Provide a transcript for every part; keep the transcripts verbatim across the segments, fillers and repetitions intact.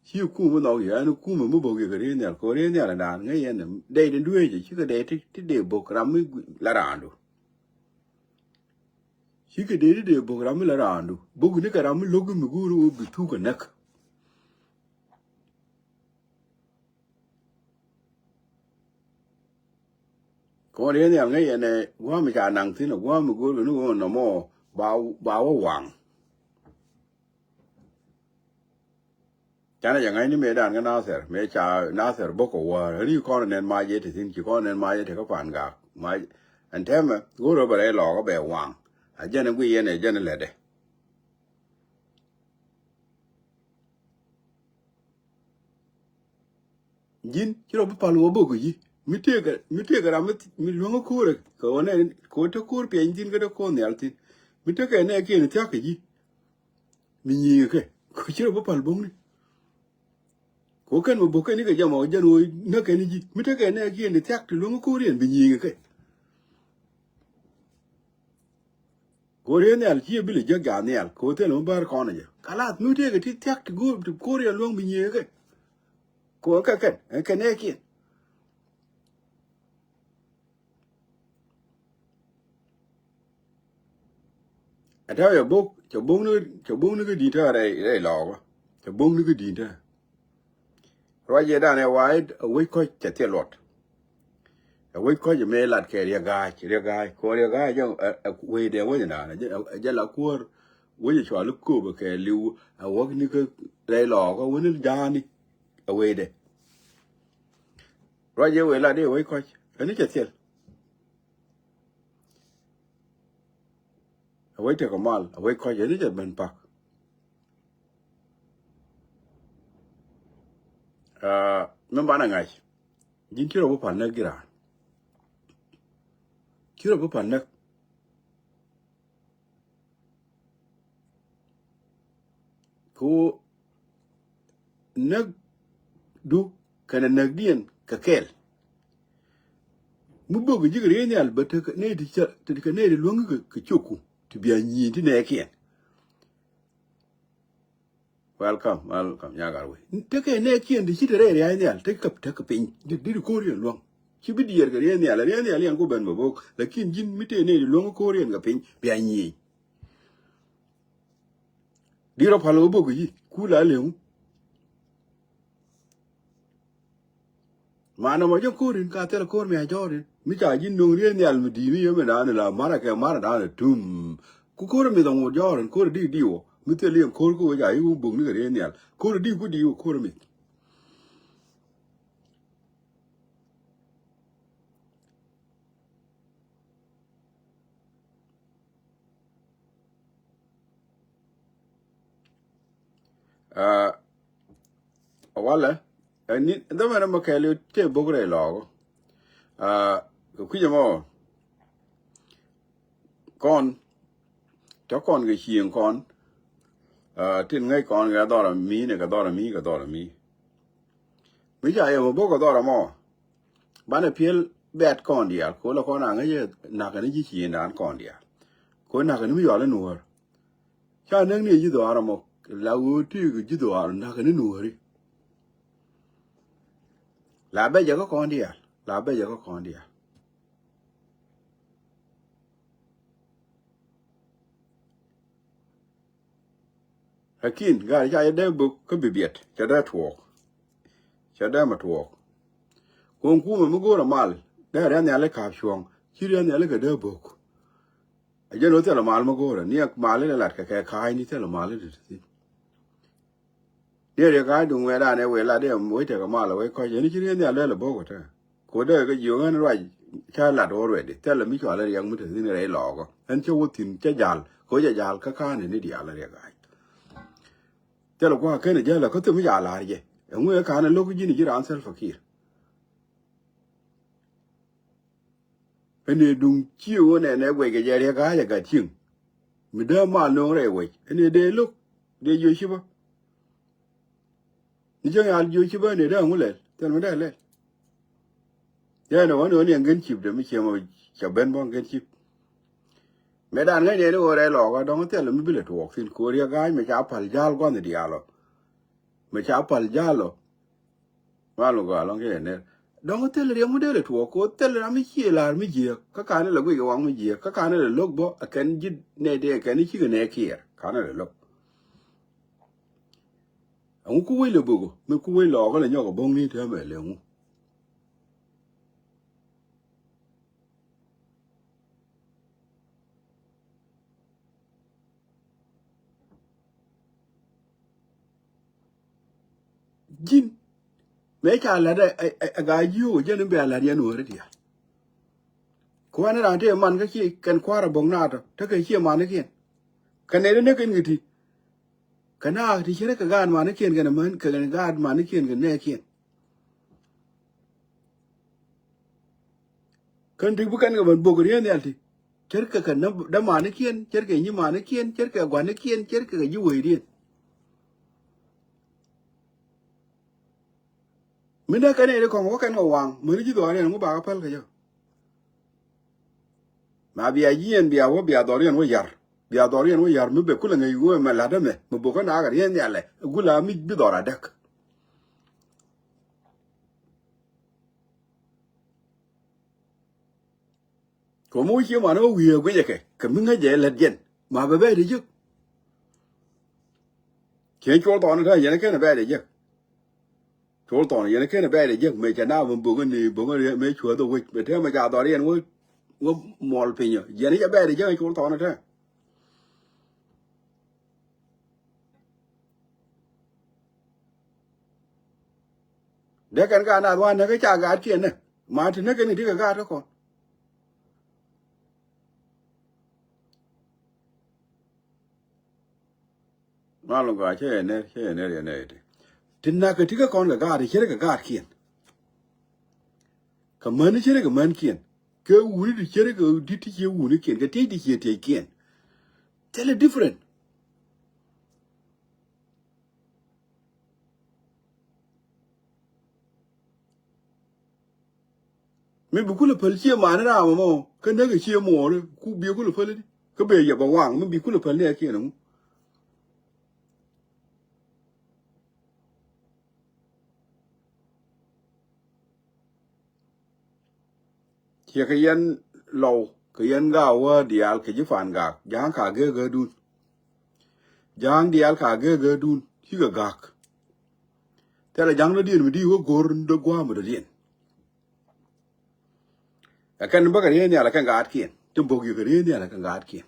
Ci kum mi nhɔk yɛ, ɛn kum mi bok yɛ kɛ riey nhial, kɛ riey nhial ɛn daan ŋäc yɛn dɛy den dueecɛ, cikɛ dɛy ti, ti dee bok ram mi la raandu. Cikɛ dee ti dee bok ram mi la raandu. Bok ni kɛ ram mi lo̱k mi go̱o̱r ɣöö bi thuk kɛ näk. Kɔn riey nhial ŋäc yɛn ɛ gua̱a̱m mi ca naŋ thi̱n, ɛ gua̱a̱m mi go̱o̱r kɛ ni ɣöö nɔmɔ ba, ba wä waŋ. Canɛ jɛ ŋa̱cni mëëdan kä Nathɛr, mëë ca Nathɛr bok kɛ wäär, ri kɔn nɛn mac yɛ ti thi̱n, ci kɔn nɛn mac yɛ ti kä Pan Gak. Mac ɛn tɛmɛ go̱o̱r rɔ bɛ rɛy lɔɔkä bɛ waŋ. A jɛn ɛ guiy yɛn ɛ jɛn ɛ lätdɛ. Ji̱n ci rɔ bi pal wä bok kɛ ji̱. Mi tëëkɛ, mi tëëkɛ ram mi, mi luäŋä ko̱rɛ kɛ ɣöö nɛ kɛ ɣöö te ko̱r piɛny thi̱n kä te ko̱r nhial thi̱n. Mi tekɛ nɛ kiɛn thia̱k kɛ ji̱. Mi nyiŋɛ kɛ kɛ ci rɔ bi pal bo̱ŋni. Kɛ ɣöö kɛn mi bo̱k kɛn ikɛ jɛ mɔ jɛn ɣöö näk kɛn ji̱. Mi tekɛ nɛ kiɛn thia̱k ti luäŋä ko̱r yɛn bi nyiŋɛ kɛ. Kɛ ɣöö riey nhial ci ɛ bi lɛ jiäk jaat nhial kɛ ɣöö thilɛ mi bär kɔn ɛ jɛ. Kalath mi tëëkɛ ti thia̱k ti go̱o̱r ti ko̱r yɛn luäŋ bi nyiëë kɛ. Kɛ ɣöö kɛ kɛn ɛ kɛn ɛ kiɛn. Ɛ tɛ̈ yɛ bok, cɛ bok ni, cɛ bok ni kä di̱t tɛ̈ rɛy, rɛy lɔɔkä. Cɛ bok ni kä di̱t tɛ̈. Ruac yɛ dan ɛ wa ɛ wec kɔc cɛ thil luɔt. Ɛ wec kɔc ɛ mëë lat kɛ Riɛk Ga̱a̱c, Riɛk Ga̱a̱c. Kɛ Riɛk Ga̱a̱c ɛ, ɛ, ɛ wecdɛ wec dan, ɛ jɛ, ɛ jɛ la kuäär wec ɛ cɔal i̱ Kööbä kɛ li̱w, ɛ wäk ni kä rɛy lɔɔkä wäni ja̱a̱ni, ɛ wecdɛ. Ruac yɛ wec lat i̱ ɛ wec kɔc, ɛ ni cɛ thil. Ɛ wec tekɛ mal, ɛ wec kɔc, ɛ ni cɛ ben pak. Aa, min banɛ ŋa̱c. Ji̱n ci rɔ bi pal näk ji̱ raan. Ci rɔ bi pal näk. Kɛ ɣöö näkdu kɛnɛ näkdiɛn kɛ kɛl. Mi bok ji̱ kɛ riey nhial bä tekɛ nɛy ti cä, tekɛ nɛy ti luäŋ kɛ, kɛ cioku ti bia nyi̱i̱n ti nɛɛkiɛn. Welcome, welcome, nyagar wei. Tekɛ nɛɛkiɛn ti ci te rɛy ria̱a̱c nhial, tekɛ, tekɛ piny. Di, di ko̱r yɛn luäŋ. Ci bi diɛɛr kɛ ria̱a̱c nhial, ria̱a̱c nhial yɛn ku ben bä bok. Lakin ji̱n mi tëë nɛy ti luäŋ ko̱r yɛn kɛ piny, bia nyi̱i̱n. Di rɔ pal wä bok kɛ ji̱, ku la leŋ. Ma nɔmɔ jɛ ko̱r in ka thil ko̱r mi a jɔɔr in. Mi ca ji̱ no̱ŋ riey nhial mi di̱i̱t mi yɛ mi da̱a̱n la marɛ kɛ marɛ da̱a̱n tum. Ku ko̱r mi dhɔŋ wä jɔɔr in ko̱r di di wä. Mi thil in ko̱r ku wä ca yi wä bok ni kɛ riey nhial. Ko̱r di ku di wä ko̱r mi. Aa, walɛ, ɛ ni, dhɔmɛ nɛ mɛ kɛɛli tëë bok rɛy lɔɔk. Aa, kɛ kui̱c ɛmɔ, kɔn, tɔ kɔn kɛ cieŋ kɔn, aa, tin ŋäc kɔn kɛ dhɔr ami, ni kɛ dhɔr ami, kɛ dhɔr ami. Mi ca yɛ mɛ bok kɛ dhɔr ɛmɔ, banɛ piɛl bɛt kɔn diaal, kɛ wä lɛ kɔn a ŋäc ɛ nakä ni ji̱ cieŋdan kɔn diaal. Kɛ wä nakä ni mi yɔal in wär. Ca näk ni ji̱ dhɔaar ɛmɔ, la ɣöö tëëkɛ ji̱ dhɔaar nakä ni nuääri. La bɛ jɛ kä kɔn diaal, la bɛ jɛ kä kɔn diaal. Lakin, gat ca jɛ dee bök kä bi biɛt, ca dee tuɔɔk. Ca dee mɛ tuɔɔk. Kuɔŋ kumɛ mi go̱o̱rɛ mal, dee ria̱n nhiali ka̱a̱p cuɔ̱ŋ, ci ria̱n nhiali kɛ dee bök. A jɛn ɣöö thilɛ mal mi go̱o̱rɛ, ni mal in lat kɛ kɛ ka̱a̱cni thilɛ mal in ti thi̱n. Diɛ riɛ ka̱a̱c duŋ wɛɛt an ɛ wëë lat diɛ wec tekɛ mal ɛ wec kɔc, ɛn ci ria̱n nhial dee lɛ bök ɛ tɛ. Ku dee kɛ jiök ɣän ruac, ca lat already. Thilɛ mi cɔal riɛk mi te thi̱n rɛy lɔɔkä. Ɛn cä wä thi̱n cä jal, kɛ wä cɛ jal kä ka̱n ni diaal riɛk ga̱a̱c. Thilɛ kua̱ ken jäl kä thim mi ca la̱r jɛ. Ɛŋu ɛ ka̱n ɛ lo̱k ji̱n ji̱ raan Salva Kiir. Ɛn ɛ duŋ ci ɣöö nɛn ɛ guɛc kɛ jɛ riɛk ga̱a̱c ɛ gat cieŋ. Mi dee mal no̱o̱ŋ rɛy wec. Ɛn ɛ dee lo̱k, dee jiö cipä. Ni cäŋ yal jiö cipä ni dee ŋu lɛl, thil mi dee lɛl. Yɛn ɛ wä ni wä ni ɛn gen cip dee mi ciɛm ɔ ca ben bä ɛn gen cip. Mëë dan ŋäcnɛ ni ɣöö rɛy lɔɔkä dɔ̱ŋ thil mi bi lɛ tuɔɔk thi̱n ko̱r yɛ ga̱a̱c mi ca pal ja̱l gua̱nh diaal ɔ. Mɛ ca pal jal ɔ. Mal mi gɔaa lɔŋ kɛ yɛ ner. Dɔ̱ŋ thil riɛm mi dee lɛ tuɔɔk ko thil ram mi cie lar mi jiɛk. Kä kanɛ lɛ guic kɛ waŋ mi jiɛk. Kä kanɛ lɛ lo̱k bɔ ɛ kɛn ji̱ nɛ dee ɛ kɛn i̱ cikɛ nɛ kiɛɛr. Kanɛ lɛ lo̱k. Ɛŋu ku wec lɛ bök ɔ mi ku wec lɔɔkä lɛ nyɔk ɛ bo̱ŋni täämɛ lɛ ɛŋu. Ji̱n mëë ca la̱t ɛ ɛ ɛ gaa ji̱ ɣöö jɛn in bɛ a la̱t yɛn wääri diaal. Kuäär ni raan tëë man kä ci kɛn kua̱r a bo̱k naatɔ tekɛ ciɛ manikiɛn. Kɛ nɛy ti näk kɛn kɛ ti kɛ naak ti cärɛ kɛ gaat manikiɛn kɛn män kɛ gaat manikiɛn kɛ nɛɛkiɛn. Kän ti bi kɛn kɛ ben bok rieen nhial ti cärkɛ kɛ dämanikiɛn cärkɛ nyimanikiɛn cärkɛ guanikiɛn cärkɛ kɛ ji̱ wecdiɛn. Min dee kɛn in ri kɔŋ wä kɛn kɛ waŋ mäni ji̱ dhɔaariɛn ŋu bakɛ päl kɛ jɛ. Ma bia jiɛn bia wä bia dhɔriɛn wä yar bia dhɔriɛn wä yar mi bɛ kulɛ ŋäc wä mɛ la̱t ɛmɛ mɛ bokä nakä riɛn nhialɛ gula mi bi dhɔr adäk. Kɛ mi wä cie man wä wiee guicɛ kɛ kɛ mi ŋäcɛ lät jɛn ma bɛ bɛɛdɛ jek. Ciɛ col thɔn tä yɛn kɛn bɛɛdɛ jek. Col thɔn yɛn kɛn bɛɛdɛ jek mëë cɛ na mi bokä ni bokä mëë cuäth wec mëë tɛmɛ ca dhɔr yɛn wä wä muɔl pinyä yɛn cɛ bɛɛdɛ jek col thɔn tä. Dee kɛn ka naath wan näk kä ca gaatkiɛn nä ma ti näk kɛn kɛ ti kɛ gaat kä kɔn. Mal gɔaa cä yɛ ner cä yɛ ner yɛ ner iti. Ti nak kɛ ti kä kɔn kɛ gaat ti cärɛ kɛ gaatkiɛn. Kɛ män ti cärɛ kɛ mänkiɛn kɛ wuni ti cärɛ kɛ di̱t ti ciɛ wunikiɛn kɛ tiec ti ciɛ tieckiɛn. Thilɛ different. Mi bi kulɛ päl ciɛ mani ram ɛmɔ kä näk ɛ ciɛ muɔɔri ku bi kulɛ päl kä bɛ yɛ bɛ waŋ mi bi kulɛ päl ni ɛ kiɛn ɛŋu. Ciɛ kɛ yɛn lɔw kɛ yɛn gaak wä diaal kɛ ji̱ pan gaak ja̱a̱ŋ ka gee gee dun. Ja̱a̱ŋ diaal ka gee gee dun cikɛ ga̱a̱k. Thilɛ ja̱ŋ dɔ̱diɛn mi di wä go̱r dee gua̱a̱ mi dɔ̱diɛn. Ɛ kɛn bäkɛ riey nhial ɛ kɛn gaatkiɛn ti bo̱k yikɛ riey nhial ɛ kɛn gaatkiɛn.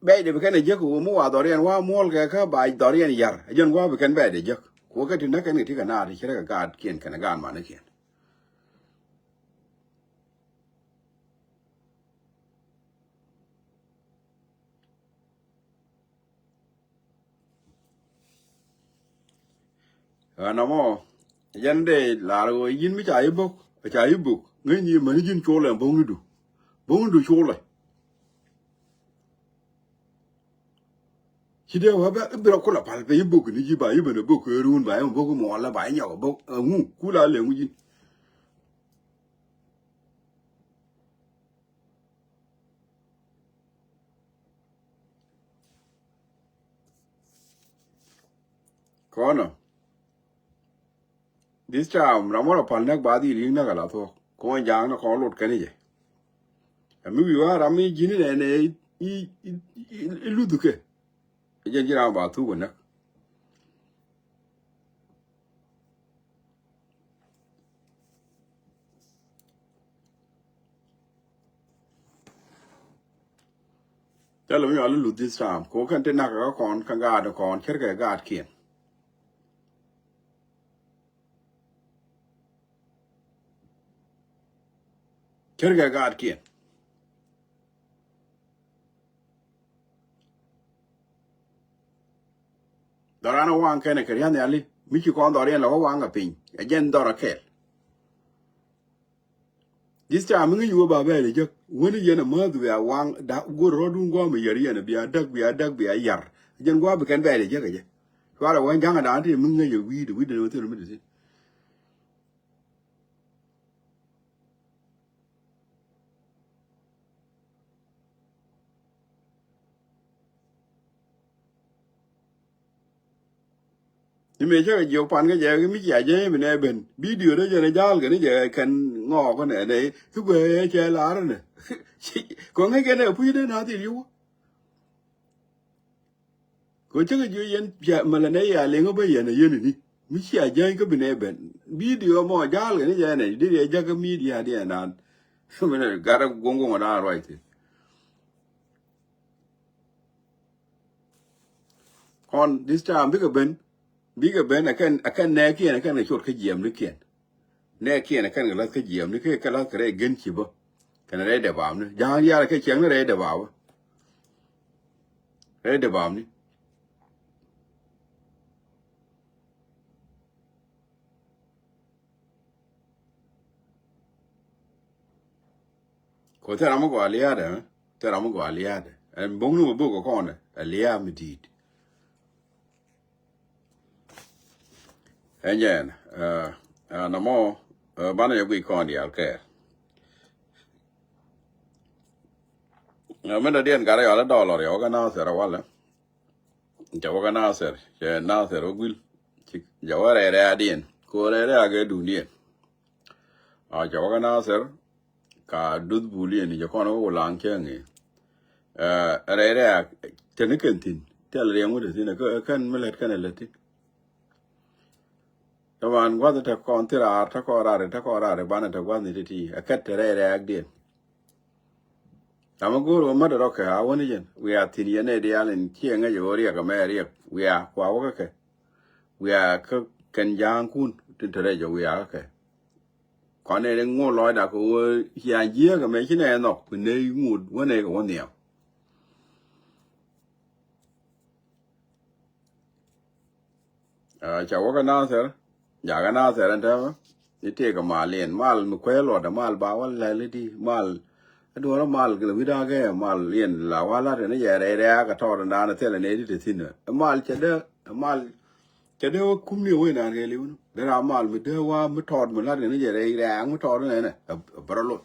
Bɛcdɛ bi kɛn ɛ jek wä mi wa dhɔriɛn wa muɔl kɛ kä ba dhɔriɛn yar ɛ jɛn gua̱a̱ bi kɛn bɛcdɛ jek. Kuɔ kɛ ti näk kɛn kɛ ti kɛ naat ti cärɛ kɛ gaatkiɛn kɛn ɛ gaat manikiɛn. Ɛn ɛmɔ yɛn dee lar ɣöö yin mi ca yi bok ca yi bok ŋäcni mäni ji̱n colɛ bo̱ŋnidu bo̱ŋnidu colɛ. Ci dee wä bɛ ibi rɔ kulɛ pal bɛ yi bok ni ji̱ ba yi ben a bok kɛ ruun ba yi bok muɔlɛ ba yi nyɔk a bok ɛŋu kula lɛ ŋu ji̱n. Kɔnɔ this time ram wä rɔ pal näk ba dhil yi̱k näk a la thuɔk kɔn ja̱a̱ŋ ni kɔn lot kɛn i̱ jɛ. Ɛ mi wi̱i̱ wä ram mi ji̱n inɛ nɛ i̱ luth kɛ. Ɛ jɛn ji̱ ram ba thuk ɛ näk. Thilɛ mi nyual i̱ luth this time kɛ wä kɛn ti nak kɛ kɔn kɛn gaat kɔn cärkɛ gaatkiɛn. Cärkɛ gaatkiɛn. Dhɔran waŋ kɛnɛ kɛ ria̱n nhiali mi ci kɔn dhɔriɛn lɛ wä waŋ kɛ piny ɛ jɛn dhɔr ɛ kɛl. This time mi ŋi̱ny wä ba bɛɛl ɛ jek wäni yɛn ɛ mäth bia waŋ da go̱r rɔ̱dun gua̱a̱m ɛ yɛr yɛn bia däk bia däk bia yar. Jɛn gua̱a̱m bi kɛn bɛɛl ɛ jek ɛ jɛ cuarɛ wä ja̱ŋ ɛ da̱a̱n ti mi ŋäc ɛ wi̱i̱dɛ wi̱i̱dɛ ni wä thil mi ti thi̱n. Ni mëë cä kɛ jiök pan kä jɛ, mi cia jɛ mi nɛ ben. Bidio dee jɛ ni jal kɛ ni jɛ kɛn ŋɔɔk nɛ nɛ. I̱ guɛ cɛ lar nɛ. Kɔ ŋäc kɛ nɛ puc dee na thil yio̱w. Kɛ cä kɛ jiök yɛn pia mɛ lɛ nɛ ya liŋ bä yɛn a yɛn ni. Mi cia jɛ kä bi nɛ ben. Bidio mɔ jal kɛ ni jɛ nɛ. Di yɛ jɛ kä media di yɛ nan. Mi nɛ gat a guɔŋ guɔŋ a dan ruac thi. Kɔn this time bikɛ ben, bikɛ ben, a kɛn, a kɛn nɛɛkiɛn, a kɛn kɛ cot kä jiɛmnikiɛn. Nɛɛkiɛn a kɛn kɛ la̱th kä jiɛmni, kɛ kɛ la̱th kɛ rɛy gen ci bä. Kɛn rɛy dɛ bapni. Ja̱a̱ŋ diaal a kɛ ciɛŋni rɛy dɛ bapä. Rɛy dɛ bapni. Ko thil ram mi gɔaa lia̱a̱dɛ, eh? Thil ram mi gɔaa lia̱a̱dɛ. Ɛn bo̱ŋni mi bok kɛ kɔn ɛ lia̱a̱ mi di̱i̱t. Ɛn jɛn, eh, eh, namɔ, eh, banɛ jɛ guic kɔn diaal kɛɛl. Eh, min dɔ̱diɛn gat rɛy ɣɔl ɛ dɔɔl ɔ riɛw kä Nathir ɛ walɛ. Cɛ wä kä Nathir, cɛ Nathir wä guil. Cɛ wä rɛy rɛ̈ɛ̈kdiɛn. Ko rɛy rɛ̈ɛ̈k ɛ duundiɛn. A cɛ wä kä Nathir, ka duth buliɛn, cɛ kɔn wä wulaŋ cɛ ŋi̱i̱. Ɛ, rɛy rɛ̈ɛ̈k, teni kɛn thi̱n. Tɛl riɛŋ wä te thi̱n, ɛ kɛn mi lät kɛn ɛ lät thi̱n. Taban gua̱th te kɔn thil raar, te kɔn raar, te kɔn raar, banɛ te gua̱thni ti̱ti̱. Ɛ kɛt te rɛy rɛ̈ɛ̈kdiɛn. Ram mi go̱o̱r ɣöö mätdɛ rɔ kɛ a wäni jɛn wiaa thi̱n yɛn nɛy diaal in ciɛ ŋäc ɣöö riɛk ɛmɛ riɛk wiaa kua wä kä kɛ. Wiaa kä kɛn ja̱a̱ŋkun tin te rɛy jɛ wiaa kä kɛ. Kɔn nɛy ri ŋo̱o̱r lɔcda kɛ ɣöö ciaaŋ jiääk ɛmɛ ci nɛy nhɔk bi nɛy ŋut wä nɛy kɛ wä nhiam. Ca wä kä Nathir, jakä Nathir ɛn täämɛ. Ni tëëkɛ mal yɛn, mal mi kuɛɛ luɔtdɛ, mal ba wä lɛl i̱di, mal. Ɛ duɔ̱ɔ̱rä mal kɛ wi̱cdakɛ mal yɛn la wä lat kɛ ni jɛ rɛy rɛ̈ɛ̈k kɛ tɔɔt ɛn daanɛ thilɛ nɛy ti te thi̱n ɛ. Ɛ mal cɛ dee, ɛ mal cɛ dee wä kumni ɛ wec naan kɛ li̱w ni. Dee raa mal mi dee wä mi tɔɔt mi lat kɛ ni jɛ rɛy rɛ̈ɛ̈k mi tɔɔt ɛnɛnɛ ɛ bärä lot.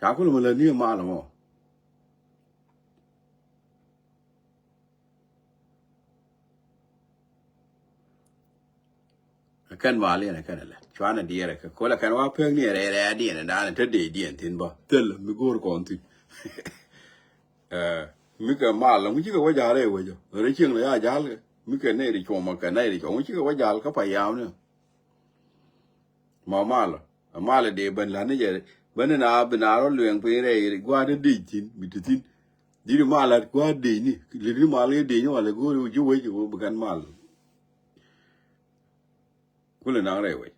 Ca kulɛ mi lät ni ɛ mal ɛmɔ. Ɛ kɛn mal yɛn ɛ kɛn ɛ lät cuanɛ diɛɛr ɛ kɛ kol ɛ kɛn wa pek ni ɛ rɛy rɛy adiɛn ɛ daanɛ te dee diɛn thi̱n bä thil mi go̱o̱r kɔn thi̱n. Ɛ, mi kɛ mal ŋu cikɛ wä ja̱l rɛy wecä rɛy cieŋ lɛ ya ja̱l kɛ mi kɛ nɛy ri cuɔmä kɛ nɛy ri cuɔmä cikɛ wä ja̱l kä pa yam ni. Ma malɔ, a malɔ dee ben la̱t ni jɛ ben ni na bi na rɔ luɛŋ piny rɛy gua̱a̱r ni dec thi̱n mi ti thi̱n. Di̱t mal la̱t gua̱a̱r dec ni li̱t ni mal kɛ dec ni walɛ go̱o̱r ji̱ wec kɛ bi kɛn mal. Kulɛ naŋ rɛy wec.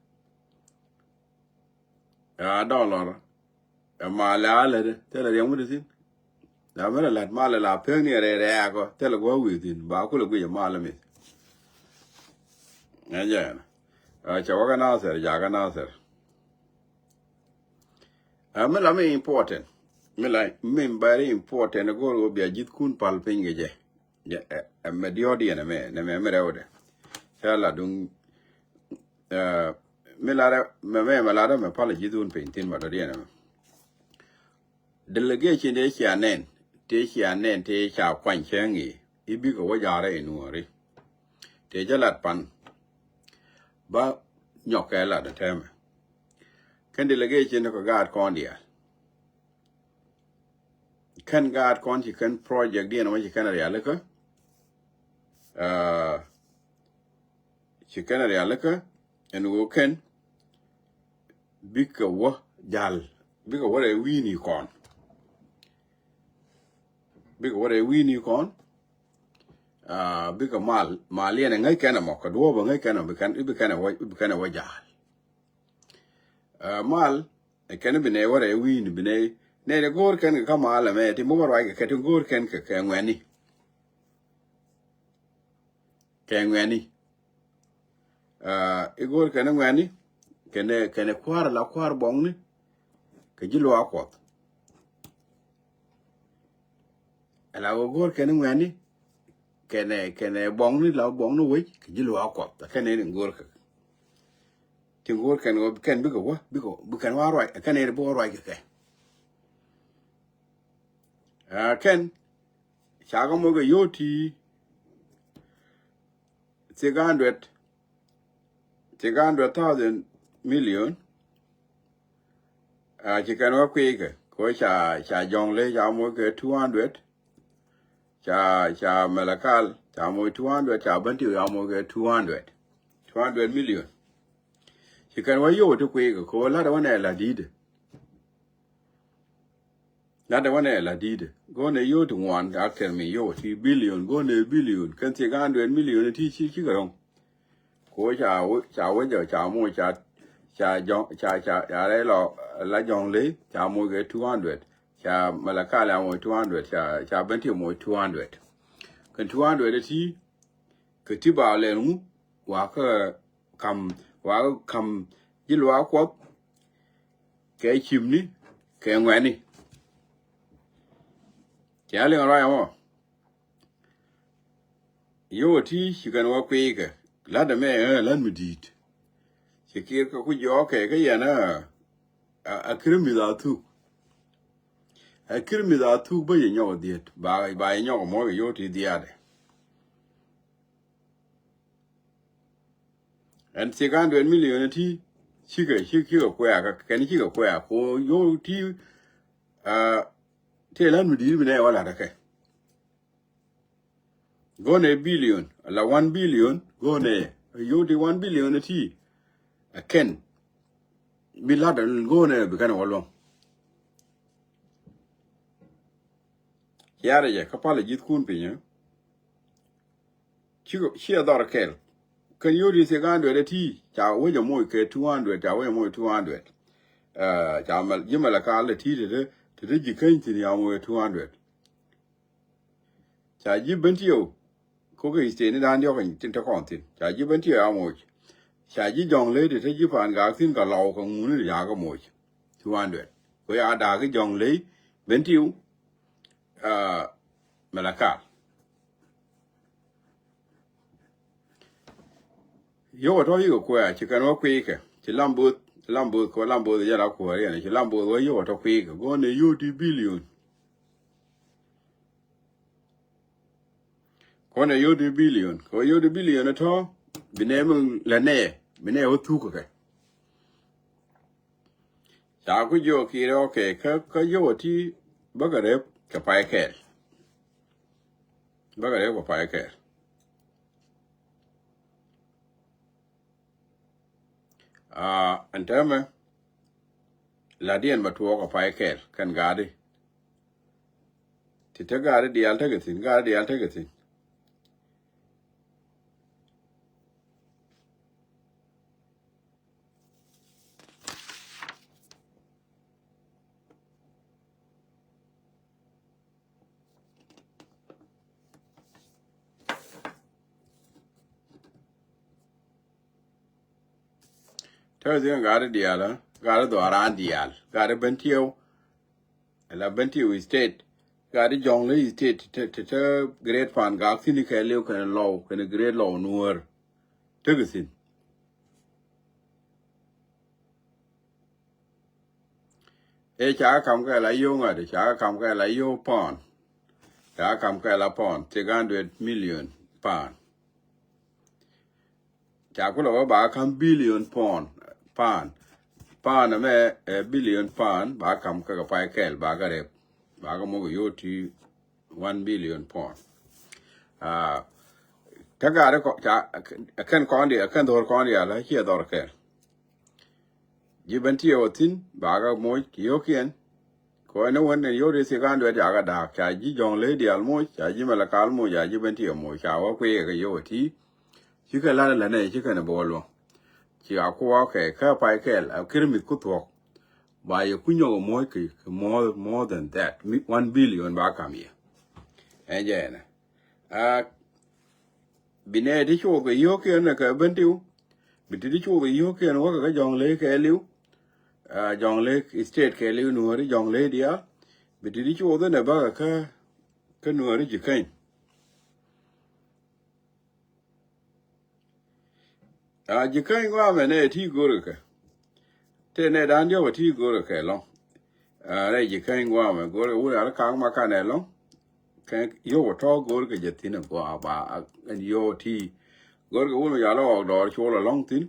Ɛ a dɔlɔr. Ɛ mal ɛ a lätdɛ thilɛ riɛm mi ti thi̱n. La mi la la̱t mal ɛ la pek ni ɛ rɛy rɛɛk ɔ thilɛ gua̱a̱r wi̱i̱ thi̱n ba kulɛ guic ɛ mal ɛ mith. Ɛ jɛn. Ɛ cɛ wä kä Nathir, jakä Nathir. Ɛ mi la mi important. Mi la mi very important ɛ go̱o̱r ɣöö bia ji̱thkun pal piny kɛ jɛ. Jɛ, ɛ, ɛ mɛ diɔ̱ɔ̱diɛn ɛmɛ, nɛ mɛ mi rɛwdɛ. Cɛ la duŋ, ɛ, mi la rɛ, mɛ, mɛ, mɛ la rɛ mɛ pal ji̱thun piny thi̱n mɛ dɔ̱diɛn ɛmɛ. Delegation tëë cia nɛn, tëë cia nɛn, tëë ca kuany cɛ ŋi̱i̱. I̱ bikɛ wä ja̱rɛ i̱ nuɔ̱ɔ̱ri. Tëë jɛ lat pan. Ba nyɔkɛ lat ɛ tɛmɛ. Kɛn delegation ni kɛ gaat kɔn diaal. Kɛn gaat kɔn ci kɛn project diɛn wä ci kɛn rialikä. Aa, ci kɛn rialikä ɛn ɣöö kɛn bikɛ wä jal, bikɛ wä rɛy wi̱i̱ni kɔn. Bikɛ wä rɛy wi̱i̱ni kɔn. Aa, bikɛ mal, mal yɛn ɛ ŋäc kɛn ɛmɔ kɛ duɔ̱ɔ̱p ɛ ŋäc kɛn ɛmɔ bi kɛn, bi kɛn ɛ wä, bi kɛn ɛ wä jal. Aa, mal ɛ kɛn bi nɛy wä rɛy wi̱i̱ni bi nɛy, nɛy rɛ go̱o̱r kɛn kɛ kä mal ɛmɛ ti mi wä ruac kɛ kɛ ti go̱o̱r kɛn kɛ kɛ ŋuɛ̈tni. Kɛ ŋuɛ̈tni. Aa, i̱ go̱o̱r kɛn ŋuɛ̈tni kɛnɛ, kɛnɛ kua̱r la kua̱r buɔ̱ŋni kɛ ji̱ luaak Kuɔth. Ala wä go̱o̱r kɛn ŋuɛ̈tni kɛnɛ, kɛnɛ buɔ̱ŋni la buɔ̱ŋni wec kɛ ji̱ luaak Kuɔth. Kɛn in go̱o̱r kɛ ti go̱o̱r kɛn wä kɛn bikɛ wä bikɛ, bikɛ kɛn wä ruac kɛn in bikɛ wä ruac kɛ kɛ. Aa, kɛn ca kɛ moc kɛ yio̱w ti six hundred, six hundred thousand million. Ci kɛn wä kui̱ kɛ kɛ ca, ca Jɔŋley ca moc kɛ two hundred. Ca, ca Malakal ca moc two hundred, ca Bentiu ca moc kɛ two hundred. Two hundred million. Ci kɛn wä yio̱w ti kui̱ kɛ kɛ wä la̱t wä nɛ la di̱i̱dɛ. La̱t wä nɛ la di̱i̱dɛ. Go̱o̱nɛ yio̱w ti ŋuan, a kɛn mi yio̱w ti billion, go̱o̱nɛ billion. Kɛn thiek hundred million ti ci, ci kɛ ro̱ŋ. Ko ca wä, ca wä jɛ, ca moc, ca, ca Jɔŋ, ca, ca, ca rɛy lɔ, la Jɔŋley ca moc kɛ two hundred. Ca Malakal ca moc two hundred, ca, ca Bentiu moc two hundred. Kɛn two hundred ti, kɛ ti ba lɛl ŋu, wakä kam, wakä kam ji̱ luaak Kuɔth kɛ cimni kɛ ŋuɛ̈tni. Cɛ liŋ ruac ɛmɔ. Yio̱w ti ci kɛn wä kui̱ kɛ la̱t ɛmɛ, ɛ, la̱t mi di̱i̱t. Ci kir kɛ ku jɔɔk kɛ kä yɛn, ɛ, a kir mi̱th a thuk. A kir mi̱th a thuk bä yɛ nyɔk dhiet ba, ba yɛ nyɔk mɔ kɛ yio̱w ti dhiaadɛ. Ɛn six hundred million ti cikɛ, ci, cikɛ kuɛ̈ɛ̈ kɛ, kɛn cikɛ kuɛ̈ɛ̈ ko yio̱w ti, ɛ, ti la̱t mi di̱i̱t bi nɛ wä la̱t kɛ. Go̱o̱nɛ billion, la one billion, go̱o̱nɛ, yio̱w ti one billion ti. Ɛ kɛn bi la̱t go̱o̱nɛ bi kɛn wä luɔ̱ŋ. Ciarɛ jɛ kä palɛ ji̱thkun piny, ɛ. Ci, ci a dhɔr kɛl. Kɛn yio̱w ti six hundred ti, ca wec a moc kɛ two hundred, ca wec a moc two hundred. Ɛ, ca mal, ji̱ Malakal ti te te, te te ji̱ keny thi̱n ca moc kɛ two hundred. Ca ji̱ Bentiu, ko kɛ state ni da̱a̱n diɔ̱k tin te kɔn thi̱n. Ca ji̱ Bentiu ca moc. Ca ji̱ Jɔŋley ti te ji̱ Pangak thi̱n kɛ Lɔw kɛ ŋuni ti ca kɛ moc. Two hundred. Ko ya da̱a̱k ji̱ Jɔŋley, Bentiu, ɛ, Malakal. Yio̱w a tɔ̱ yikɛ kuɛ̈ɛ̈, ci kɛn wä kui̱ kɛ. Ci Lamboth, Lamboth, ko Lamboth jɛ la kuäär yɛn, ci Lamboth wä yio̱w a tɔ̱ kui̱ kɛ. Go̱o̱nɛ yio̱w ti billion. Kɔnɛ yio̱w ti billion. Kɛ wä yio̱w ti billion a tɔ̱, bi nɛ mi lɛ nɛ, bi nɛ wä thuk kɛ. Ca ku jiök kɛ rɛ, okay, kä, kä yio̱w ti bäkɛ rep kɛ pay kɛɛl. Bäkɛ rep kɛ pay kɛɛl. Aa, ɛn täämɛ, la̱tdiɛn bɛ tuɔɔk kɛ pay kɛɛl kɛn ga̱a̱di. Ti te ga̱a̱di diaal tekɛ thi̱n, ga̱a̱di diaal tekɛ thi̱n. Tɛth thi̱n gat diaal, gat dhɔaran diaal, gat Bentiu, la Bentiu State, gat Jɔŋley State, te, te, te Great Pangak thi̱n kɛɛliw kɛnɛ Lɔw, kɛnɛ Great Lɔw Nuäär. Tekɛ thi̱n. Ëë, ca kam kɛ la yio̱w ŋa̱t, ca kam kɛ la yio̱w pound. Ca kam kɛ la pound, six hundred million pound. Ca kulɛ wä ba kam billion pound, pound. Pound ɛmɛ, ɛ, billion pound, ba kam kɛ kɛ pay kɛɛl, ba kɛ rep. Ba kɛ muk yio̱w ti one billion pound. Aa, kä gaari kɔ, ca, kɛn kɔn diaal, kɛn dhɔr kɔn diaal, la ciɛ dhɔr kɛɛl. Ji̱ Bentiu thi̱n, ba kɛ moc kɛ yio̱wkiɛn. Kɛ ɣöö ni wän ni yio̱w ti six hundred ca kɛ da̱a̱k, ca ji̱ Jɔŋley diaal moc, ca ji̱ Malakal moc, ca ji̱ Bentiu moc, ca wä kui̱ kɛ yio̱w ti. Cikɛ la̱t lät nɛ, cikɛ ni bä wä luɔ̱ŋ. Ci a kuɔɔk kɛ kä pay kɛɛl, a kir mi̱th ku thuɔ̱k. Ba yɛ ku nyɔk moc kɛ, kɛ more, more than that. Mi, one billion ba kam yɛ. Ɛn jɛ ɛnɛ. A, bi nɛ ti cuɔth kɛ yio̱wkiɛn kɛ Bentiu. Bi ti ti cuɔth kɛ yio̱wkiɛn wäkɛ kä Jɔŋley kɛɛliw. A, Jɔŋley State kɛɛliw Nuääri Jɔŋley diaal. Bi ti ti cuɔth inɛ bäkɛ kä, kä Nuääri Jikäny. A, Jikäny guamɛ nɛ ti go̱rkɛ kɛ. Tëë nɛ da̱a̱n diɔ̱k ɛ ti go̱rkɛ kɛ lɔ̱ŋ. A, rɛy Jikäny guamɛ go̱rkɛ wut ar ka̱a̱k ma kanɛ lɔ̱ŋ. Kɛ yio̱w ɛ tɔ̱ go̱rkɛ jɛ thi̱n ɛ gɔaa ba, a, ɛn yio̱w ti Go̱rkɛ wun mi yal ɣɔk dɔɔr col alɔŋ thin.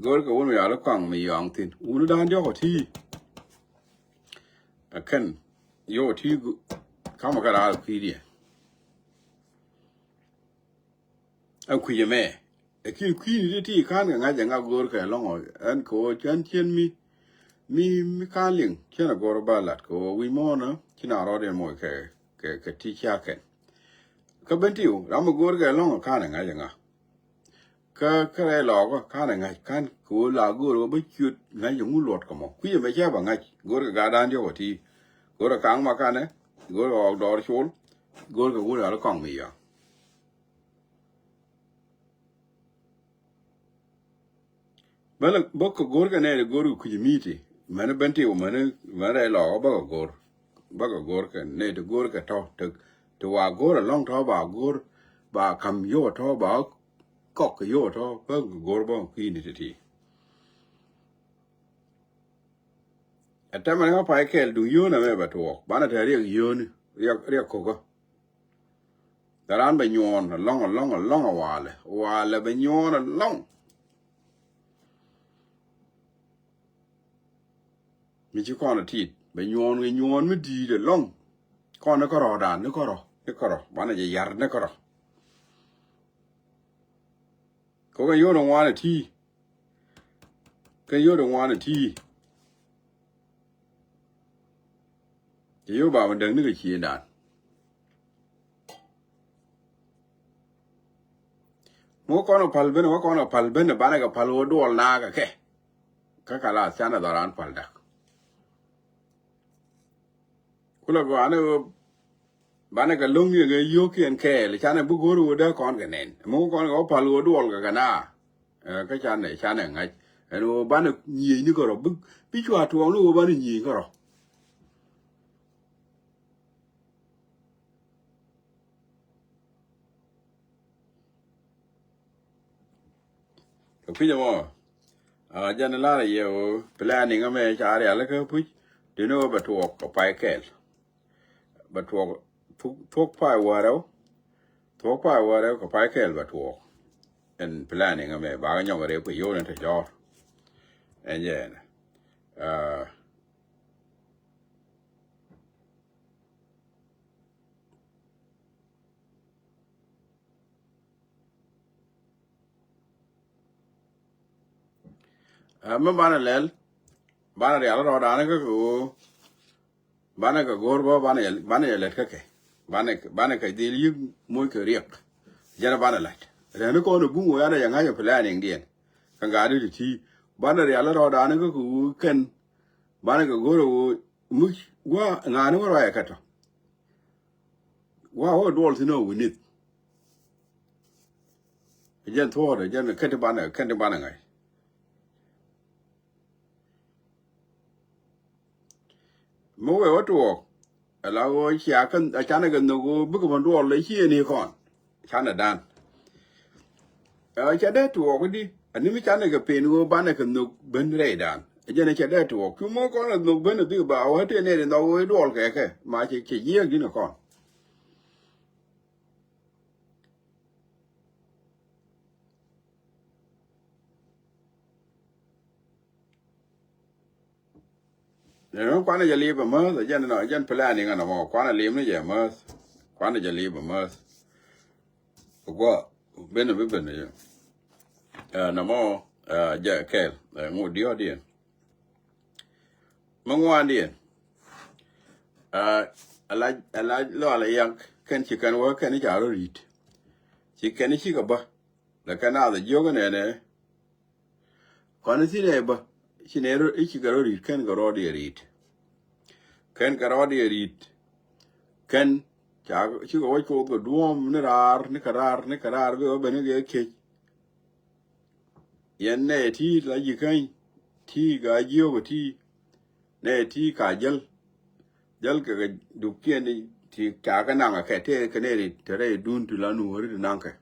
Go̱rkɛ wun mi yal kaŋ mi yɔaŋ thin. Wun dan diɔk ɔ ti. Ɛ kɛn yio̱w ti gu-, kamɛ kɛ raar kui̱diɛn. Ɛ kui̱c ɛmɛ. Ɛ kiɛ kui̱ni ti ti ka̱n kɛ ŋa̱c ɛ ŋa go̱o̱rkɛ ɛlɔ̱ŋ ɔ ɛn kɛ ɣöö cän cien mi, mi, mi ka̱n liŋ cien ɛ go̱o̱r ba lat kɛ ɣöö wi̱c muɔ̱ɔ̱nä ci na rɔɔd in moc kɛ, kɛ, kɛ ti cia kɛn. Kä ben tiw ram mi go̱o̱rkɛ ɛlɔ̱ŋ ɔ ka̱n ɛ ŋa̱c ɛ ŋa. Kä, kä rɛy lɔɔkä ka̱n ɛ ŋa̱c ka̱n kɛ ɣöö la go̱o̱r ɣöö bä ciöt ŋa̱c ɛ ŋu luɔt kɛ mɔ. Kui̱c ɛmɛ cä bɛ ŋa̱c go̱o̱rkɛ gat dan diɔ̱k ɔ ti. Go̱o̱rkɛ ka̱ŋ ma kanɛ, go̱o̱rkɛ ɣɔɔk dɔɔr col, go̱o̱rkɛ wun ral kɔŋ mi yɔ̱a̱ŋ. Bä lɛ, bä kɛ go̱o̱rkɛ nɛy ti go̱o̱rkɛ kui̱c mi̱i̱ti. Mɛn ben ti wä mɛn, mɛn rɛy lɔɔkä bä kɛ go̱o̱r. Bä kɛ go̱o̱rkɛ nɛy ti go̱o̱rkɛ tɔ̱, ti, ti wa go̱o̱r ɛlɔ̱ŋ tɔ̱ ba go̱o̱r, ba ka̱m yio̱w tɔ̱ ba kɔk kɛ yio̱w tɔ̱ bä kɛ go̱o̱r bä kui̱ni ti ti. Ɛ tɛmɛ ni ɣä pay kɛɛl duŋ yio̱o̱n ɛmɛ bɛ tuɔɔk. Banɛ te riɛk yio̱o̱ni, riɛk, riɛk ko̱kä. Tɛ raan bɛ nyuɔɔn ɛlɔ̱ŋ, ɛlɔ̱ŋ, ɛlɔ̱ŋ ɛ walɛ. Walɛ bɛ nyuɔɔn ɛlɔ̱ŋ. Mi ci kɔn ɛ tit bɛ nyuɔɔn kɛ nyuɔɔn mi di̱i̱t ɛlɔ̱ŋ. Kɔn ni kärɔ̱dan, ni kärɔ̱, ni kärɔ̱. Banɛ jɛ yar ni kärɔ̱. Kɛ kɛ yio̱o̱n ɛ ŋuan ɛ ti. Kɛ yio̱o̱n ɛ ŋuan ɛ ti. Kɛ yio̱o̱n ba mi däk ni kɛ ciëëdan. Mi wä kɔn ɛ pal ben, wä kɔn ɛ pal ben, banɛ kɛ pal wä duɔl naak ɛ kɛ. Kä kalath canɛ dhɔran pal dak. Kulɛ gɔaa ni ɣöö banɛ kɛ lo̱ŋ yɛ ŋɛ yio̱o̱kiɛn kɛɛl canɛ bi go̱o̱r ɣöö dee kɔn kɛ nɛn. Ɛmɛ ŋu kɔn kɛ wä pal ɣöö duɔl kɛ kɛ naa. Ɛ, kä canɛ, canɛ ŋa̱c ɛn ɣöö banɛ nyiëëc ni kärɔ̱ bi, bi cua tuɔɔk ni ɣöö banɛ nyiëëc kärɔ̱. Kɛ kui̱c ɛmɔ a jɛn lar a yɛ ɣöö planning ɛmɛ ca rialikä puc. Dini ɣöö bɛ tuɔɔk kɛ pay kɛɛl. Bɛ tuɔɔk thuɔ̱k, thuɔ̱k pay wäärɛw. Thuɔ̱k pay wäärɛw kɛ pay kɛɛl bɛ tuɔɔk. Ɛn planning ɛmɛ bakɛ nyɔk rɛw kɛ yio̱w ni te jɔ̱ɔ̱r. Ɛn jɛ ɛn. Ɛ, mi banɛ lɛl, banɛ rial rɔɔdan kä kɛ ɣöö banɛ kɛ go̱o̱r bä, banɛ, banɛ lɛt kä kɛ. Banɛ, banɛ kɛ dhil yi̱k moc kɛ riɛk. Jɛn banɛ la̱t. Rɛni kɔn ɛ buŋ wä yanɛ jɛ ŋa̱c ɛ planning diɛn. Kɛ ŋa̱t di ti ti. Banɛ rial rɔɔdan kä kɛ ɣöö kɛn. Banɛ kɛ go̱o̱r ɛ ɣöö muc wa ŋa̱ni wä ruac ɛ kɛ tɔ. Wa wä duɔl thi̱n ɔ wi̱nith. Jɛn thuɔ̱ɔ̱t, jɛn kɛn ti banɛ, kɛn ti banɛ ŋa̱c. Mi wee wä tuɔɔk. Ala ɣöö cia kɛ, a canɛ kɛ nhök ɣöö bikɛ bä duɔl lɛ ci ɛn i̱ kɔn. Canɛ dan. Ɛ, cɛ dee tuɔɔk di. Ani mi canɛ kɛ pen ɣöö banɛ kɛ nhök ben rɛydan. Ɛ jɛn ɛ cɛ dee tuɔɔk. Cu mo̱o̱k kɔn ɛ nhök ben ɛ bikɛ ba wä tëë nɛɛni nhɔk ɣöö i̱ duɔl kɛ kɛ. Ma cɛ, cɛ jiääk di̱n ɛ kɔn. Ni kuanɛ jɛ li̱i̱p amäth, jɛn nɔ, jɛn planning ɛn ɛmɔ, kuanɛ li̱i̱p ni jɛ amäth. Kuanɛ jɛ li̱i̱p amäth. Guɔ ben bi ben jɛ. Ɛ, nɔmɔ, ɛ, jɛ kɛɛl, ɛ, ŋot diɔ̱ɔ̱diɛn. Mi ŋuandiɛn. Ɛ, alac, alac lɔal yak kɛn ci kɛn wä kɛn ca rɔ ri̱t. Ci kɛn cikɛ bä. Lɛ kɛn naath jiök nɛnɛ. Kɔn thi̱n ɛ bä, ci nɛ rɔ, i̱ cikɛ rɔ ri̱t, kɛn kɛ rɔɔdiɛ ri̱t. Kɛn kɛ rɔɔdiɛ ri̱t. Kɛn ca, cikɛ wä coth kɛ duɔ̱ɔ̱m ni raar, ni kɛ raar, ni kɛ raar, bikɛ wä ben ni kɛ kiec. Yɛn nɛ ti la ji̱ käny, ti ka jiök ti, nɛ ti ka jäl. Jäl kɛ kɛ dupkiɛn ti ca kɛ naŋ kɛ, tëë kɛ nɛ ri, te rɛy dun ti la nuɔ̱ɔ̱ri ti naŋ kɛ.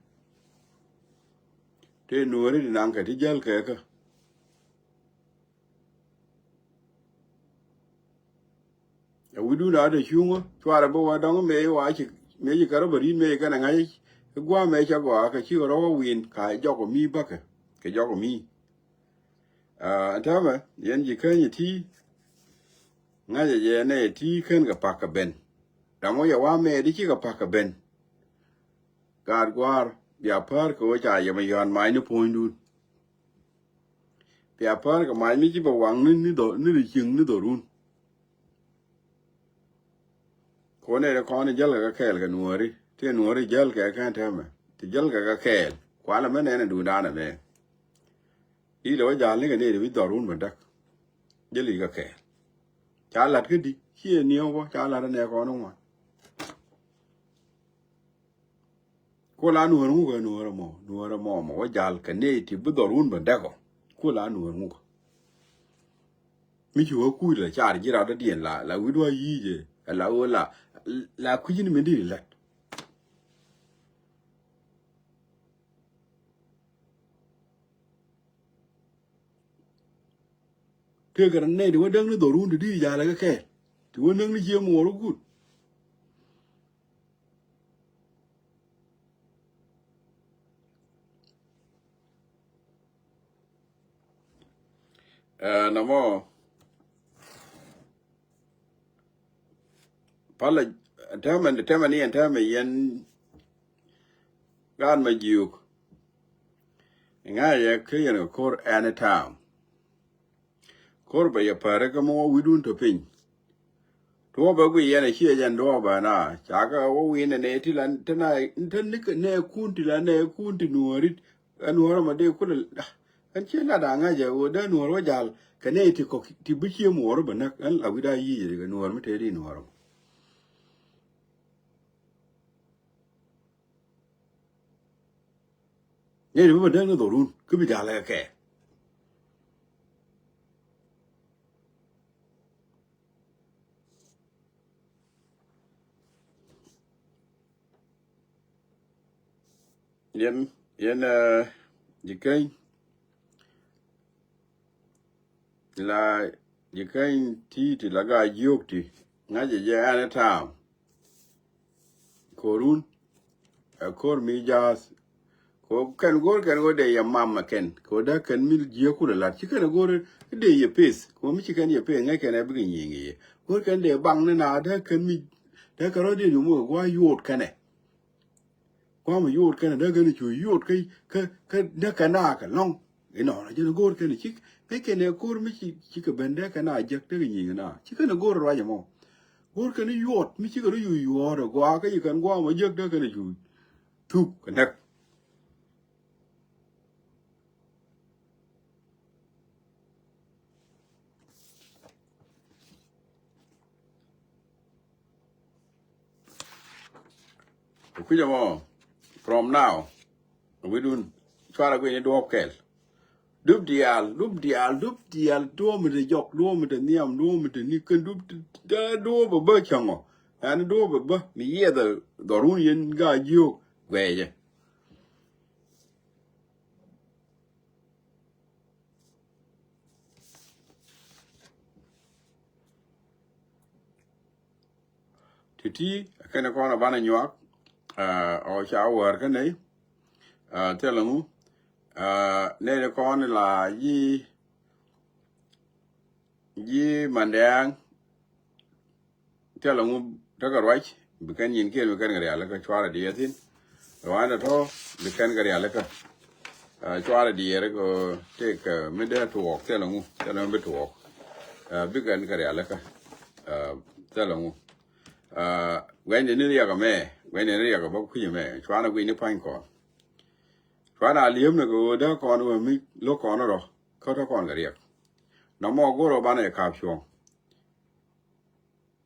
Tëë nuɔ̱ɔ̱ri ti naŋ kɛ ti jäl kɛ kɛ. Ɛ wi̱dun a te cuŋä, cuarɛ bi wä dɔ̱ŋ mëë wa ci, mëë ci kärä bä ri̱t mëë ci kɛn ɛ ŋa̱c, I̱ gua̱a̱mɛ cɛ gɔaa kɛ cikɛ rɔ̱ wä wi̱i̱n ka jɔk ɔ mi bäkɛ kɛ jɔk ɔ mi. Ɛn täämɛ yɛn ji̱ käny ɛ ti ŋa̱cɛ jɛ nɛ ti kän kɛ pak kɛ ben. Ram wä yɛ wa̱a̱ mɛɛt i̱ cikɛ pak kɛ ben. Gaat gua̱a̱r bia päär kɛ wä ca yɛ mɛ yɔ̱a̱n mac ni puɔ̱nydun. Bia päär kɛ mac mi ci bɛ waŋ ni ni dhɔ ni ri cieŋ ni dhɔrun. Kɔn nɛ kɔn jäl kɛ kɛɛl kɛ nuɔri ti nuɔri jäl kɛ kɛn tɛmɛ ti jäl kɛ kɛ kɛɛl kualɛ mɛ nɛn ɛ duundan ɛmɛ. Ilɛ wä jal ni kɛ nɛy ti bi dhɔrun bä däk. Jäl i̱ kɛ kɛɛl ca lat kä di ciɛ niɛw bä ca lat ɛ nɛ kɔn ŋuan. Kuɔ la nuɔr ŋuk ɛ nuɔr ɛmɔ nuɔr ɛmɔ mɔ wä jal kɛ nɛy ti bi dhɔr wun bä dɛkɔ. Kuɔ la nuɔr ŋuk mi ci wä kuc la car ji̱ rat dɔ̱diɛn la la wi̱t wä yi̱i̱c ɛ la wä la la kui̱cin min di lät. Tëëkɛ rɔ nɛy ti wä däk ni dhɔrun ti di jalɛ kɛ kɛɛl ti wä näk ni cië muɔɔr wä kut. Ɛ nɔmɔ palɛ tɛmɛ tɛmɛ ni ɛn tɛmɛ yɛn gaat mɛ jiök. Ŋa̱cɛ kä yɛn kɛ ko̱r ɛn ɛ ta̱a̱m. Ko̱r bɛ yɛ päri kä mɔ wi̱dun tɔ piny. Tuɔɔk bɛ guiy yɛn a ciɛ jɛn duɔɔk bɛ na ca kä wä wi̱i̱n ɛ nɛ ti la te na te ni kɛ nɛ kun ti la nɛ kun ti nuɔrit. Ɛn wä rɔ ma dee kulɛ ɛn ciɛ lat a ŋa̱c ɛ wä dee nuɔr wä jal kɛ nɛ ti kɔk ti bi ciɛ muɔr bɛ näk ɛn la wi̱da yic ɛ nuɔr mi te di nuɔr mɔ. Nɛ ti bi bä däk ni dhorun kä bi jalɛ kɛ kɛ. Yɛn yɛn ji̱ keny la ji̱ keny ti ti la gaa jiök ti ŋa̱cɛ jɛ ɛn ɛ ta̱a̱m. Ko̱run ɛ ko̱r mi jaath. Ko kɛn go̱o̱r kɛn go̱o̱r dee yɛ mam ɛ kɛn ko dee kɛn mi jiɛ kulɛ lat ci kɛn go̱o̱r dee yɛ peth ko mi ci kɛn yɛ peth ŋäc kɛn ɛ bikɛ nyiŋ yɛ go̱o̱r kɛn dee baŋ ni na dee kɛn mi dee kɛn rɔ dee yom wä gua̱a̱ yuɔt kɛnɛ. Kua̱mɛ yuɔt kɛnɛ dee kɛn cu yuɔt kä kä kä dee kɛn a kɛ lɔŋ. Inɔnɔ jɛn go̱o̱r kɛnɛ cik ŋäc kɛnɛ ko̱r mi ci cikɛ ben dee kɛn a jek dee kɛ nyiŋ na ci kɛnɛ go̱o̱r ruac ɛmɔ. Go̱o̱r kɛn yuɔt mi cikɛ rɔ yuc yuɔ̱ɔ̱r ɛ gɔaa kä ci kɛn gua̱a̱mɛ jek dee kɛn cu thuk kɛ näk. Kui̱c ɛmɔ from now wi̱dun cuarɛ guic ni duɔ̱ɔ̱p kɛl. Dup diaal dup diaal dup diaal duɔ̱ɔ̱p mi te jɔk duɔ̱ɔ̱p mi te nhiam duɔ̱ɔ̱p mi te ni kän dup duɔ̱ɔ̱p bä cäŋɔ. Ɛn duɔ̱ɔ̱p bä mi yiɛth dhɔrun yɛn gaa jiök guɛɛcɛ. Ti̱ti̱ kɛnɛ kɔn a banɛ nyuak ɔ ca wäär kä nɛy. Thilɛ ŋu nɛy ti kɔn la ji̱ ji̱ mandɛɛŋ. Thilɛ ŋu tekɛ ruac bi kɛn nyin kiɛn bi kɛn kɛ rialikä cuarɛ diɛɛr thi̱n. Ruac ni tɔ̱ bi kɛn kɛ rialikä cuarɛ diɛɛr kɛ tëëk mi dee tuɔɔk thilɛ ŋu thilɛ mi bi tuɔɔk. Bi kɛn kɛ rialikä thilɛ ŋu. Guɛcni ni riɛk ɛmɛ guɛcni ni riɛk ɛ bä kui̱c ɛmɛ cuarɛ guic ni pa̱ny kɔn. Cuarɛ a li̱em ni kɛ ɣöö dee kɔn wä mi lo̱k kɔn rɔ kä te kɔn kɛ riɛk. Nɔmɔ go̱r ɔ banɛ jɛ ka̱p cuɔ̱ŋ.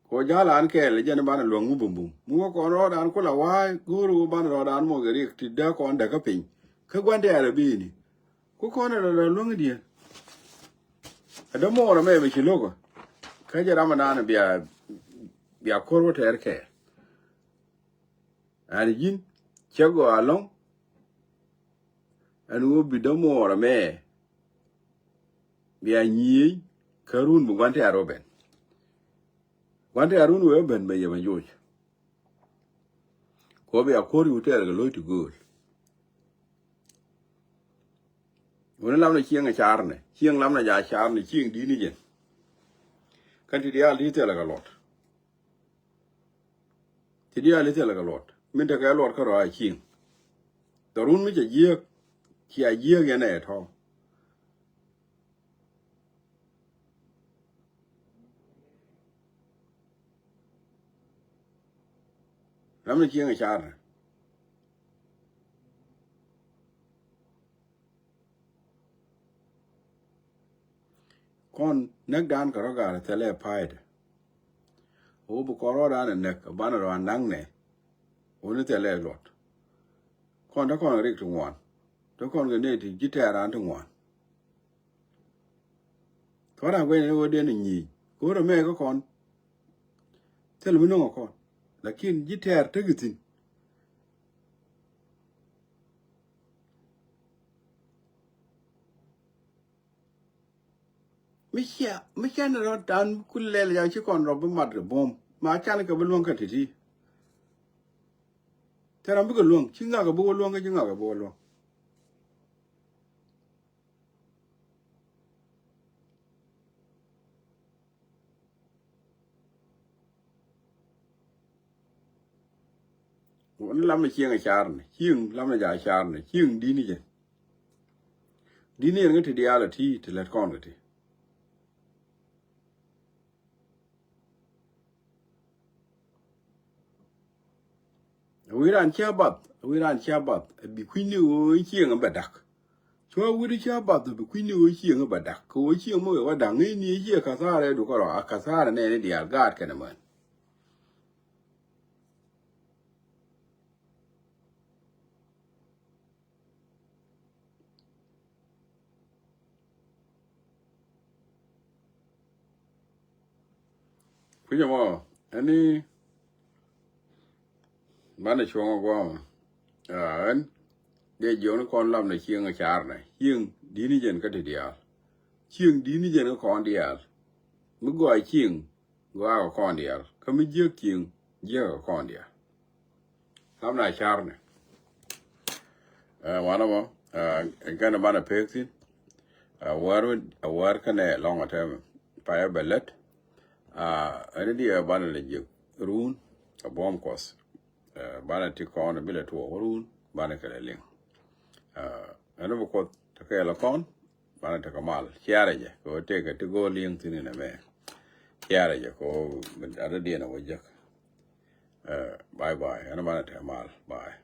Ko ja̱l an kɛɛl jɛn banɛ luäŋ mi bumbum mi wä kɔn rɔɔdan kula wa̱a̱ go̱o̱r wä banɛ rɔɔdan mɔ kɛ riɛk ti dee kɔn däkä piny. Kä gua̱n tɛɛr ɛ bi̱i̱ni ku kɔn ɛ rɔɔdan luäŋ diɛn. Ɛ dämuɔɔr ɛmɛ mi ci lo̱kä kä jɛ ram ɛnan bia bia ko̱r wä tɛɛr kɛɛl. Ɛn ji̱n cä gɔaa ɛlɔ̱ŋ. Ɛn ɣöö bi dämuɔɔr ɛmɛ bia nyiëëc kä run bi gua̱n tɛ̈r wä ben. Gua̱n tɛ̈r run wee ben bɛ yɛ ben joc. Kɔ bia ko̱r yu tɛɛr kɛ lo̱c ti gööl. Wuni lamnɛ cieŋ ɛ carnɛ, cieŋ lamnɛ ja carnɛ, cieŋ di̱t ni jɛn. Kɛn ti diaal ti thilɛ kɛ luɔt. Ti diaal ti thilɛ kɛ luɔt. Min tekɛ luɔt kärɔa cieŋ. Tɔrun mi cɛ jiääk, cia jiääk yɛn ɛ tɔ̱. Lamnɛ cieŋ ɛ carnɛ. Kɔn näkdan kɛ rɔ gaar thilɛ pa̱a̱ydɛ. Ɣöö bi kɔn rɔɔdan ɛ näk ɛ banɛ rɔɔdan naŋnɛ. Ɣöö ni thilɛ luɔt. Kɔn te kɔn kɛ rik ti ŋuan. Te kɔn kɛ nɛy ti ji̱ tɛɛr raan ti ŋuan. Kɔn raan guɛcnɛ ni ɣöö diɛn ɛ nyiec. Kɛ ɣöö rɔ mɛɛ kä kɔn. Thilɛ mi no̱ŋ ɛ kɔn. Lakin ji̱ tɛɛr tekɛ thi̱n. Mi cia, mi cia ni rɔ tan ku lɛl ya ci kɔn rɔ bi mat kɛ buɔ̱m. Ma can kɛ bi luäŋ kɛ ti̱ti̱. Te ram bikɛ luäŋ, ci ŋakɛ bi wä luäŋ, ci ŋakɛ bi wä luäŋ. Ni lamnɛ cieŋ ɛ carnɛ, cieŋ lamnɛ ja carnɛ, cieŋ di̱t ni jɛn. Di̱t ni jɛn kä ti diaal ɛ ti, ti lät kɔn kɛ ti. Wi̱i̱ raan cia bath, wi̱i̱ raan cia bath, bi kui̱ni ɣöö cieŋ bɛ dak. Cua wi̱i̱ cia bath, bi kui̱ni ɣöö cieŋ bɛ dak. Kɛ ɣöö cieŋ mi wee wä dak, ŋi̱i̱ni cie kathara ɛ dukɛ rɔ, a kathara nɛɛni diaal gaat kɛnɛ män. Kui̱c ɛmɔ, ɛni banɛ cuɔ̱ŋ ɛ gua̱a̱mɔ. Aa, ɛn dee jiɔni kɔn lamnɛ cieŋ ɛ carnɛ. Cieŋ di̱t ni jɛn kä ti diaal. Cieŋ di̱t ni jɛn kä kɔn diaal. Mi gɔaa cieŋ, gɔaa kɛ kɔn diaal. Kä mi jiäk cieŋ, jiäk kɛ kɔn diaal. Lamnɛ carnɛ. Ɛ, wanɛ mɔ, ɛ, ɛn kɛn banɛ pek thi̱n. Ɛ, wäär mi, ɛ, wäär kɛnɛ lɔŋ ɛ tɛmɛ. Payɛ bɛ lät. Ɛ, ɛn diɛ banɛ lɛ jiɛk run, ɛ, buɔ̱m kuɔth. Ɛ, banɛ ti kɔn bi lɛ tuɔɔk run, banɛ kɛ lɛ liŋ. Ɛ, ɛn bi kuɔth tekɛ lɛ kɔn, banɛ tekɛ mal. Ciarɛ jɛ, kɛ ɣöö tekɛ ti go̱o̱r liŋ thi̱n inɛ mɛ. Ciarɛ jɛ, kɛ ɣöö adɔ̱diɛn ɛ wä jek. Ɛ, bye bye. Ɛn banɛ tekɛ mal. Bye.